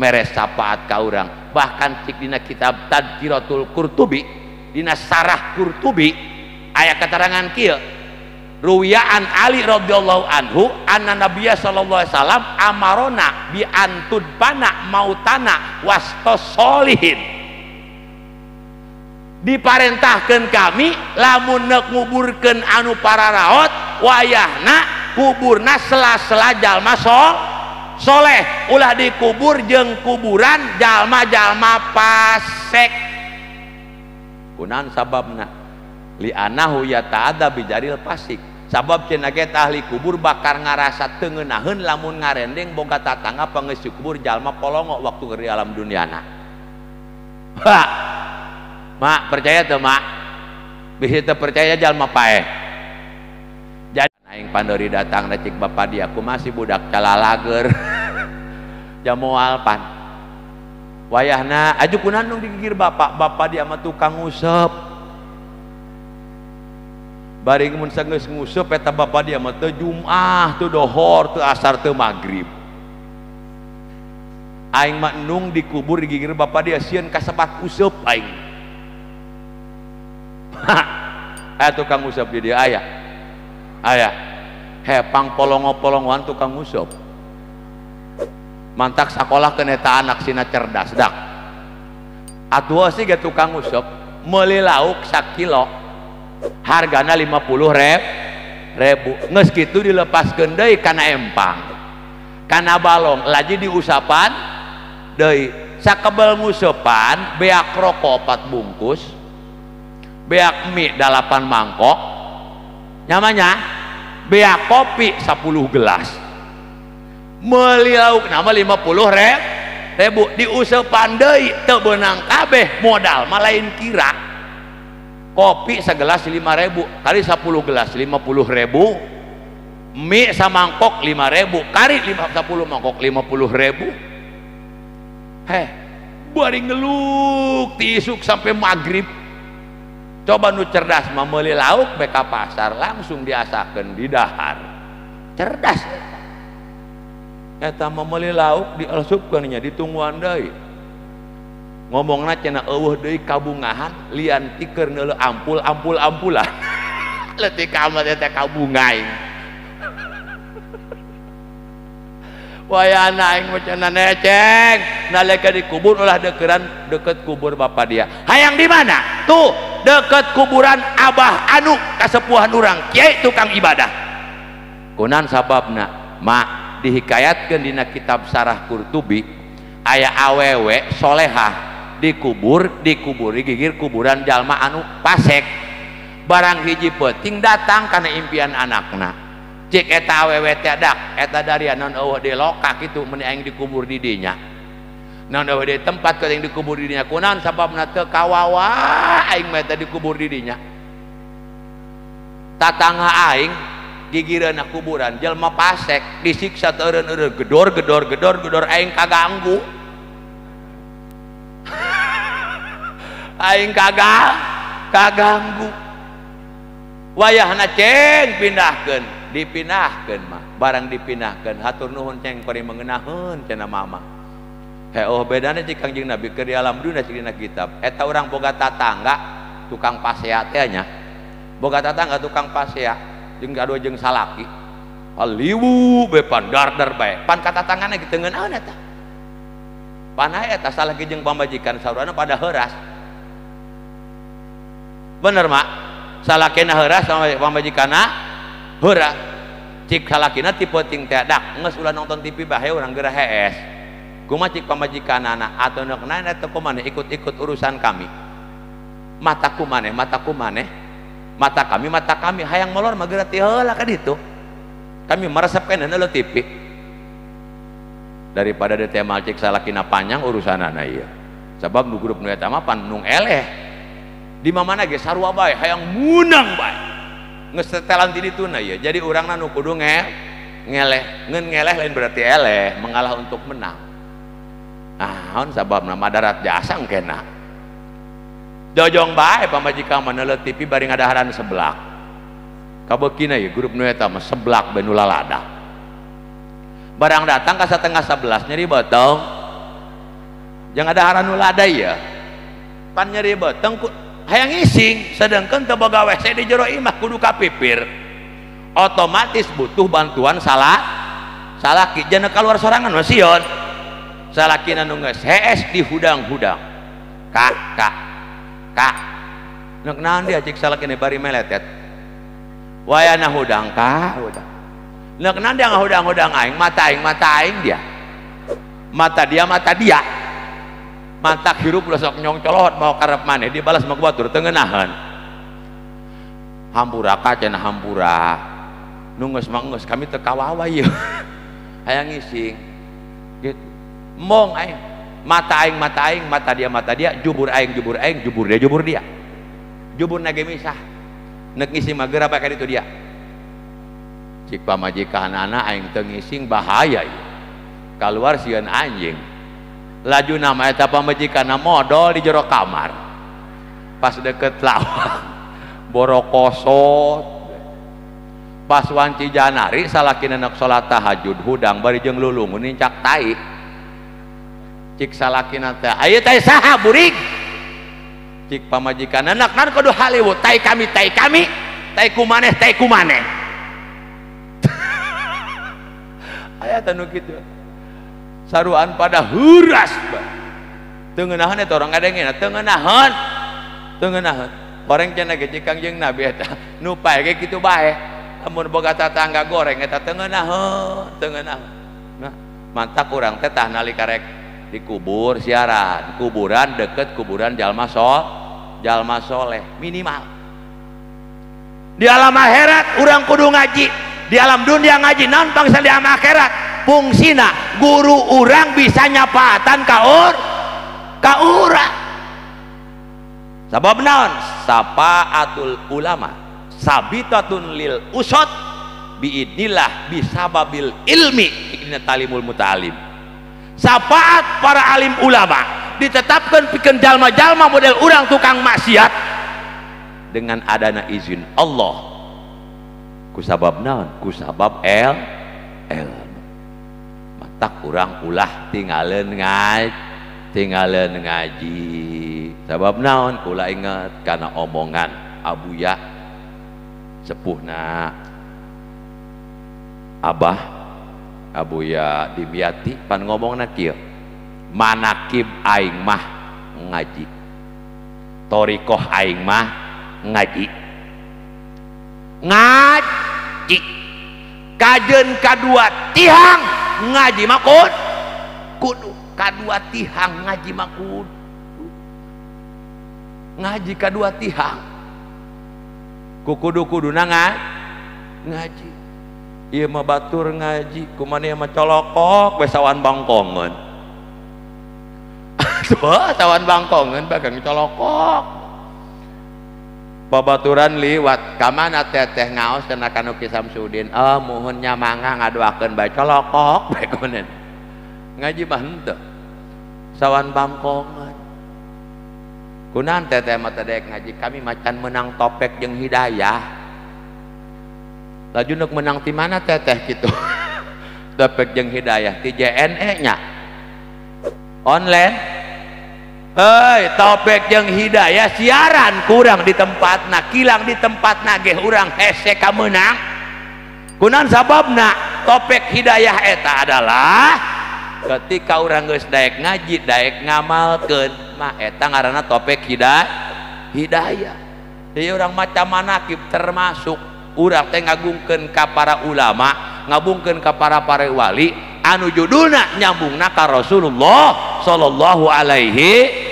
mere syafaat ka urang. Bahkan cik dina kitab Tadkiratul Qurtubi, dina Sarah Qurtubi Aya keterangan kieu. Ruwiyaan Ali radhiyallahu anhu anna nabiyya sallallahu alaihi wasallam amarona bi antudbana mautana wastos solihin. Diparentahkeun kami lamun neuk nguburkeun anu pararaot wayahna kuburna sela-sela jalma soleh, ulah dikubur jeung kuburan jalma-jalma pasek. Kunaon sababna? Li anahu yata'adza bijaril fasik. Sabab cenah ge ahli kubur bakar ngarasa teu ngeunaheun lamun ngarendeng boga tatangga pangeus kubur jalma polongo waktu keur di alam duniana. Ha. Mak percaya teu mak? Bisi teu percaya jalma paeh. Jadi aing pandori datang na cik bapak dia aku masih budak calalager. Jamoal pan. Wayahna aju kunaon nu digigir bapak, bapak dia mah tukang ngusep. Bari mun sanggeus nguseup eta bapak dia mah teu Jumat, teu dohor, teu asar, teu magrib. Aing mah nung dikubur digigir bapak dia sieun kasepat useup aing. Aya tukang nguseup di dia aya. Aya. Hepang polongo-polongoan tukang nguseup. Mantak sakolah keun eta anak sina cerdas dak. Atuh sih ge tukang nguseup meuli lauk sakilo hargana 50 ribu. Geus kitu dilepaskeun deui kana empang, kana balong lagi diusapan deui. Sakebel nguseupan beak rokok 4 bungkus, beak mie 8 mangkok, nyamanya beak kopi 10 gelas. Meuli lauk nama 50 ribu diuseupan deui teu beunang kabeh, modal mah lain kira. Kopi segelas 5.000 kali 10 gelas 50.000, mie samangkok 5.000 kali 10 mangkok 50.000. Heh, bari ngeluk tiisuk sampai maghrib. Coba nu cerdas mah meuli lauk beka pasar langsung diasakeun di dahar. Cerdas eta mah meuli lauk diasupkeun nya ditungguan deui. Ngomongna cenah eueuh deui kabungahan lian tiker neuleuh ampul ampul ampulan. Leutik amat eta kabunga aing. Wayahna aing mah cenah neceng nalika dikubur ulah deukeran deket kubur bapak dia. Hayang di mana? Tuh deket kuburan abah anu kasepuhan urang kiai tukang ibadah. Kunaon sababna? Mak dihikayatkeun dina kitab Sarah Qurtubi aya awewe solehah dikubur, dikuburi gigir kuburan jalma anu pasek. Barang hiji peuting datang kana impian anakna. Cik eta awewe teh dak, eta daria naon eueuh di loka kitu meuni aing dikubur di dinya. Naon eueuh di tempat keur aing dikubur di dinya. Kunaon sababna teu kawawa aing mah eta dikubur di dinya. Tatangga aing gigireunna kuburan jalma pasek disiksa teu eureun-eureun gedor gedor gedor gedor aing kaganggu. Aing kaganggu. Wayahna ceng pindahkeun, dipindahkeun mah barang dipindahkeun hatur nuhun ceng pari mengenaheun cenah mama. Heuh bedana cik Kangjeng Nabi keur di alam dunya cik dina kitab. Eta urang boga tatangga tukang pasea teh nya. Boga tatangga tukang pasea jeung gaduh jeung salaki. Liwu be pandardar bae. Pan ka tatanggana ge teu ngeunaheun eta. Pan eta salaki jeung pamajikan saurana pada heuras. Bener mak, salakina heuras sama pamajikanna heuras. Cik salakina ti peuting teh dak geus ulah nonton TV bae urang geura hees. Kumaha cik pamajikanana atuh neuk naon eta kumaneh ikut-ikut urusan kami. Mataku maneh, mataku maneh. Mata kami, mata kami hayang molor mah geura ti heula ka ditu. Kami meresep keneh neuleuh TV. Daripada di tema cik salakina panjang urusanana ieu. Sabab nu grup nu eta mah pan nung eleh. Di mana ge sarua bae hayang munang bae. Geus setelan ti dituna ieu. Jadi urangna nu kudu ngeleh. Ngeun ngeleh lain berarti eleh, mengalah untuk menang. Naon sababna madarat jasa engkena. Jojong bae pamajikan mah neuleuh TV bari ngadaharan seblak. Kabeukina ieu grup nu eta mah seblak bae nu lalada. Barang datang ka 10:30 nyeri beuteung. Jangan adaharan nu lada ieu. Pan nyeri beuteung ku Hayang ngising sedangkan teu boga WC di jero imah kudu kapipir. Otomatis butuh bantuan salaki jana keluar sorangan mah sieun. Salakina nu geus hees di hudang-hudang. Kak kak kak. Nek naon dia cik salakina bari meletet. Wayana hudang kak hudang. Nek naon dia ngahudang-hudang aing mata aing dia. Mata dia mata dia. Mata hirup ulah sok nyong colot mau karep maneh dibalas mah batur teu ngeunaheun. Hampura ka cenah hampura. Nu geus mah geus kami teu kawawa ieu. Hayang ngising. Gitu. Mong aing. Mata aing mata dia, jubur aing jubur dia jubur dia. Jubur nage misah. Nek ngising mah geura bae ka ditu dia. Cik pamajikanana aing teu ngising bahaya ieu. Kaluar sieun anjing. Laju nama eta pamajikanna modol di jero kamar. Pas deket lawang borokosot. Pas wanci janari salakina nek salat tahajud hudang bari jeung lulungun nincak tai. Cik salakina teh aya tai saha burig. Cik pamajikanna nek nan kudu haliwut tai kami tai kumaneh tai kumaneh. Aya teh nu kitu. Saruan pada heuras teu ngeunaheun eta orang ngadengena teu ngeunaheun goreng cenah ge cik Kangjeng Nabi eta nu pae ge kitu bae lamun boga tatangga goreng eta teu ngeunaheun nah mantak urang teh tah nalika rek dikubur siaran kuburan deket kuburan jalma soleh minimal di alam akhirat urang kudu ngaji di alam dunia ngaji naon bangsa di alam akhirat fungsina guru urang bisa nyapaatan ka urang sabab naon sapaatul ulama sabitatun lil usot biidnillah bisababil ilmi inna talimul muta'alim. Syafaat para alim ulama ditetapkan pikeun jalma-jalma model urang tukang maksiat dengan adana izin Allah kusabab naon kusabab ilmu. Tak urang ulah tinggalin ngaji sabab naon kula inget karena omongan Abuya sepuhna Abah Abuya Dimyati pan ngomongna kieu manakib aing mah ngaji thoriqoh aing mah ngaji ngaji kajeun kadua tihang ngaji mah kudu kadua tihang ngaji mah kudu ngaji kadua tihang kudu-kuduna ngaji ieu mah batur ngaji kumaha ieu mah colokok we sawan bangkongeun sawan bangkongeun bagang colokok babaturan liwat ka mana teteh ngaos cenah ka nu Ki Samsudin oh muhun nya mangga ngadoakeun bae colokok bae kunen ngaji mah henteu sawan bangkongan kunaon teteh mah teh daek ngaji kami macan menang topek jeung hidayah laju neuk menang ti mana teteh kitu topek jeung hidayah ti JNE nya online. Hei, topek jeung hidayah siaran kurang di tempatna, kilang di tempatna geh urang hese kamenang. Kunaon sababna? Topek hidayah eta adalah ketika urang geus daek ngaji, daek ngamalkeun, mah eta ngaranna topek hidayah. Jadi urang maca manakib termasuk urang teh ngagungkeun ka para ulama, ngabungkeun ka para wali anu judulna nyambungna ka Rasulullah sallallahu alaihi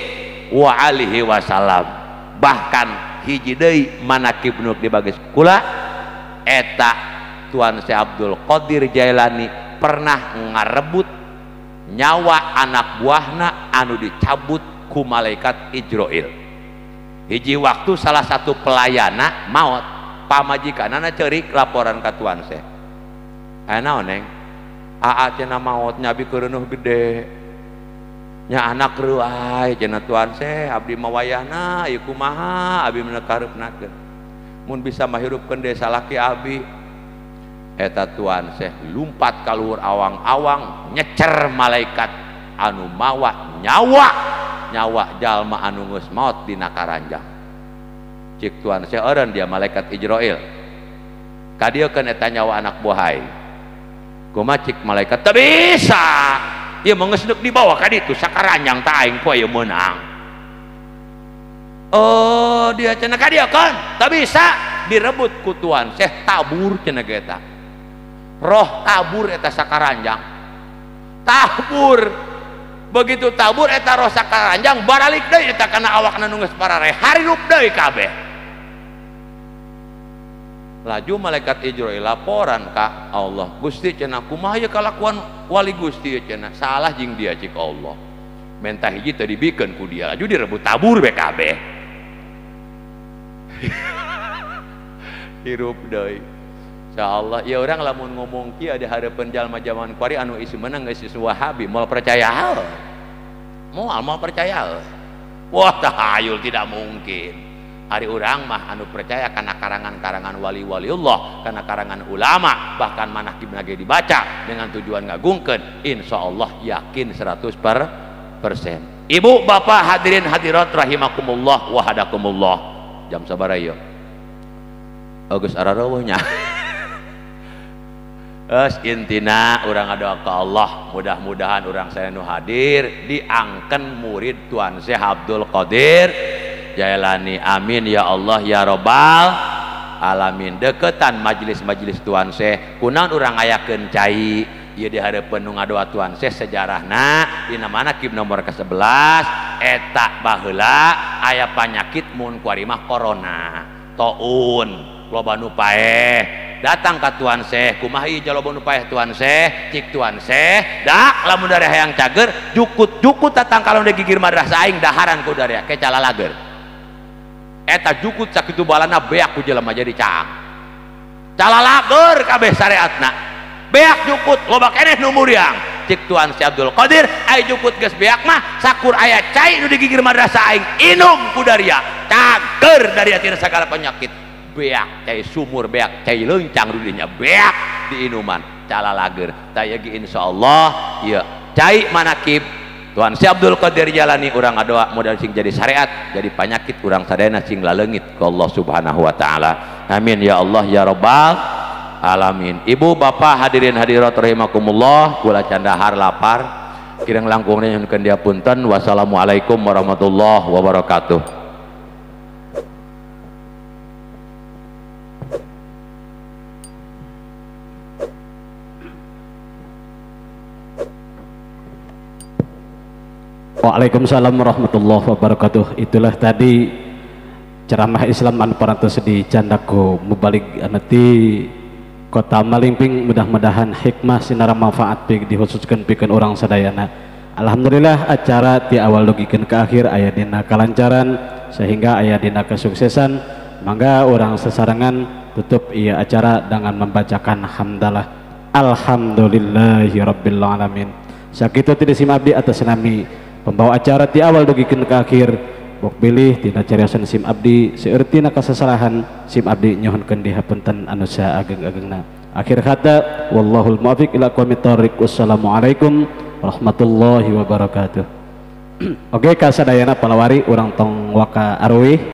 wa alihi wasallam. Bahkan hiji deui manakib nu dibagi kula eta Tuan Syekh Abdul Qadir Jailani pernah ngarebut nyawa anak buahna anu dicabut ku malaikat Ijroil. Hiji waktu salah satu pelayana maot, pamajikanana ceurik laporan ka Tuan Syekh. Aya naon neng? Aa cenah maot nya abi keureunuh gede. Nya anak reuay cenah Tuan Syekh abdi mah wayahna ieu kumaha abi mah kareupnakeun. Mun bisa mah hirupkeun deui salaki abi. Eta Tuan Syekh lumpat ka luhur awang-awang nyecer malaikat anu mawa nyawa jalma anu geus maot dina karanjang. Cik Tuan Syekh eureun dia malaikat Ijrail. Ka dieu keun eta nyawa anak buah aing. Kumaha cik malaikat? Teu bisa. Ieu mah geus deuk dibawa ka ditu sakaranjang tah aing poe ieu meunang. Oh, dia cenah ka dieu keun, teu bisa direbut ku Tuan Syekh tabur cenah ge eta. Roh tabur eta sakaranjang. Tabur. Begitu tabur eta roh sakaranjang baralik deui eta kana awakna nu geus parareh harirup deui kabeh. Laju malaikat Ijrail laporan ka Allah, Gusti cenah kumaha ieu kalakuan wali Gusti cenah, salah jeung dia cik Allah. Mentah hiji teu dibikeun ku dia, laju direbut tabur be kabeh. Hirup deui. Insyaallah ya urang lamun ngomong kieu di hareupeun jalma jaman kuari anu isu menang geus isu Wahabi moal percaya. Moal moal percaya. Wah tahayul tidak mungkin. Ari urang mah anu percaya kana karangan-karangan wali-wali Allah, kana karangan ulama, bahkan manaqibna ge dibaca dengan tujuan ngagungkeun, insyaallah yakin 100%. Ibu bapak hadirin hadirat rahimakumullah wa hadakumullah. Jam sabaraha ieu? Geus araraweuh nya. Geus intina urang ngadoa ka Allah, mudah-mudahan urang sadaya nu hadir diangken murid Tuan Syekh Abdul Qadir Jailani, amin ya Allah ya robbal alamin. Deketan majelis-majelis Tuan Syekh kunaon urang ayakeun cai ieu di hareupeun nu ngadoa Tuan Syekh sejarahna dina manaqib nomor ke-11 eta baheula aya panyakit mun kuari mah corona taun loba nu paeh datang ka Tuan Syekh kumaha ieu loba nu paeh Tuan Syekh cik Tuan Syekh dak lamun dari hayang cager jukut-jukut datang kalau di gigir madrasah aing daharan ku daria ke calalager eta jukut sakitu balana beak ku jelema jadi caang calalager kabeh syariatna beak jukut loba keneh nu muriang cik Tuan Syekh Abdul Qadir ai jukut geus beak mah sakur aya cai nu di gigir madrasah aing inum ku daria cager daria tina sagala penyakit beak cai sumur beak cai leuncang rudinya beak diinuman calalager tah ieu ge insyaallah ieu cai manaqib Tuan Syekh Abdul Qadir Jailani urang ngadoa modal sing jadi syariat jadi panyakit urang sadayana sing laleungit ku Allah Subhanahu wa taala. Amin ya Allah ya rabbal alamin. Ibu bapak hadirin hadirat rahimakumullah, kula candahar lapar kirang langkungna nyuhunkeun dia punten. Wassalamualaikum warahmatullahi wabarakatuh. Waalaikumsalam warahmatullahi wabarakatuh. Itulah tadi ceramah Islam anu parantos di Candaku mubalik anu ti Kota Malingping. Mudah-mudahan hikmah sinareng manfaat pik dikhususkeun pikeun urang sadayana. Alhamdulillah acara ti awal dugikeun ka akhir aya dina kalancaran sehingga aya dina kesuksesan. Mangga urang sasarengan tutup ieu acara dengan membacakan hamdalah. Alhamdulillahirabbil alamin. Sakitu ti sim abdi atas nami pembawa acara ti awal dugikeun ka akhir, bok bilih tina cariosan sim abdi seueur tina kasasalahan sim abdi nyuhunkeun dihapunten anu saageng-agengna. Akhir kata wallahul muwaffiq ila aqwamit thoriq. Wassalamualaikum warahmatullahi wabarakatuh. Oke, kasadayana palawari urang tong waka aruih.